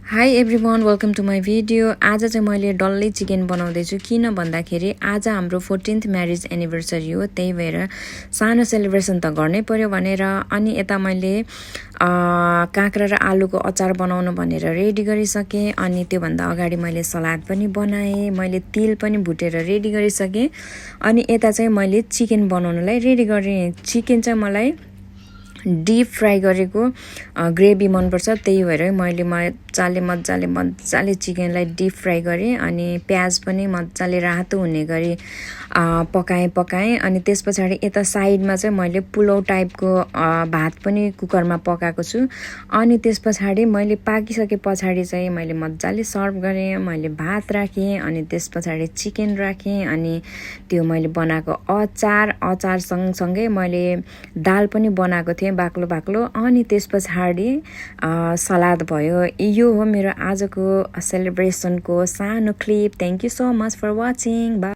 High everyone welcome to my video. आज चाहिँ मैले डल्लै चिकन बनाउँदैछु। किन भन्दाखेरि आज हाम्रो 14th म्यारिज एनिभर्सरी हो, त्यही भएर सानो सेलिब्रेसन त गर्नै पर्यो भनेर अनि यता मैले काँक्रा र आलुको अचार बनाउनु भनेर रेडी गरिसकेँ। अनि त्योभन्दा अगाडि मैले सलाद पनि बनाएँ, मैले तिल पनि भुटेर रेडी गरिसकेँ। अनि यता चाहिँ मैले चिकन बनाउनुलाई रेडी गरेँ। चिकन चाहिँ मलाई डीप फ्राई गरेको ग्रेभी मनपर्छ, त्यही भएर मैले मजाले चिकनलाई डीप फ्राई गरेँ। अनि प्याज पनि मजाले रातो हुने गरी पकाएँ। अनि त्यस पछाडि यता साइडमा चाहिँ मैले पुलाउ टाइपको भात पनि कुकरमा पकाएको छु। अनि त्यस पछाडि मैले पाकिसके पछाडि चाहिँ मैले मजाले सर्भ गरेँ। मैले भात राखेँ, अनि त्यस पछाडि चिकन राखेँ, अनि त्यो मैले बनाएको अचार सँगसँगै मैले दाल पनि बनाएको थिएँ बाक्लो। अनि त्यस पछाडि सलाद भयो। यो हो मेरो आजको सेलिब्रेसनको सानो clip. Thank you so much for watching.